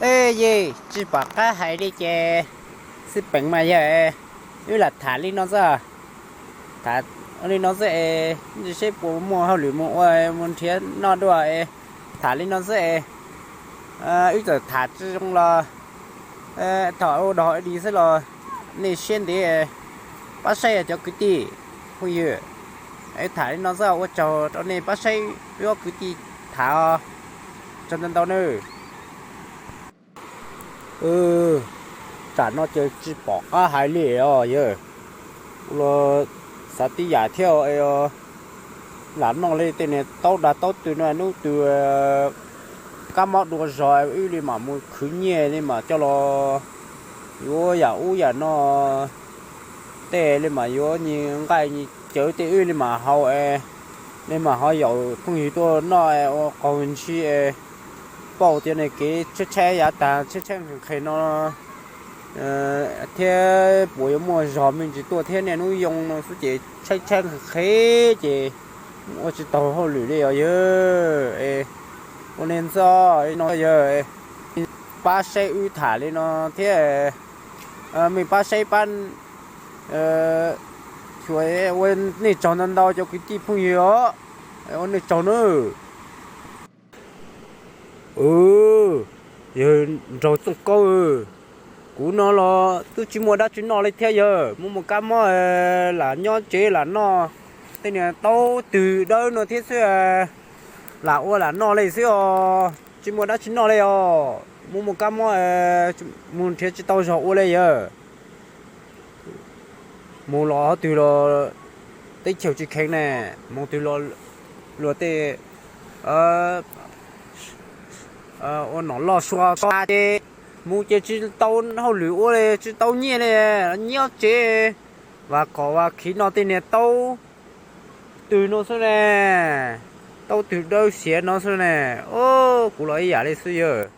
Yej, tsis pom qab hais li ces xij peem mas yog wb lam tham li no xwb. Tham li no xwb es ntsis seb puas muaj hauj lwm mus ua, mus nrhiav noj dua es tham li no xwb es wb txawm tham tsis zoo los thaum ua dog ua dig xwb los nej siab ntev, pab saib cov kwv tij phooj ywg. Tham li no xwb, ua tsaug rau nej pab saib wb ob kwv tij tham, tsaug ntau ntau nawb. Tam no ces tsis pom qab hais li os yawg. Los xav tib yam thiab, lam noj li tej niag taub dag taub tw no, hnub twg kab mob dua zog wb li mam mus khwv nyiaj li mam coj los yuav yam ub yam no, tej li mam yuav nyias nqaij nyias cawv tej wb li mam haus, li mam ho yaum phooj ywg tuaj noj ua qaug ntsis, pauj tias nws kev tshaib tshaib yav tag tshaib tshaib nqhis nqhis no thiab puas yuav muaj zog me ntsis tuaj thiab niaj hnub yoo no xwb ces tshaib tshaib nqhis nqhis ces ua tsis taug hauj lwm li os yawg. Ua li ntxoj no yawg, pab saib wb tham li no thiab, mej pab saib pab xyuas, ua nej tsaug ntau ntau cov kwv tij phooj ywg os, ua nej tsaug nawb. Yawg nraug Txooj Kaub, kuv no los twb tsis muaj dab tsi noj li thiab yawg, muaj muaj kab mob lam nyob tsev lam noj tej niag taub twg dawb no thiab xwb, lam ua lam noj li xwb os, tsis muaj dab tsi noj li os, muaj muaj kab mob, mus nrhiav tsis tau zog ua li yawg. Mus los qhov twg los teb chaws tsis kheev ne, mus twg los luag tej ua nom loj sua tso ces mus ces tsis tau hauj lwm ua li, tsis tau nyiaj li, nyob tsev vas qom vas khiv noj tej niag taub twg no xwb ne, taub twg dawb siav no xwb ne. Kuv los ib yam li xwb yawg.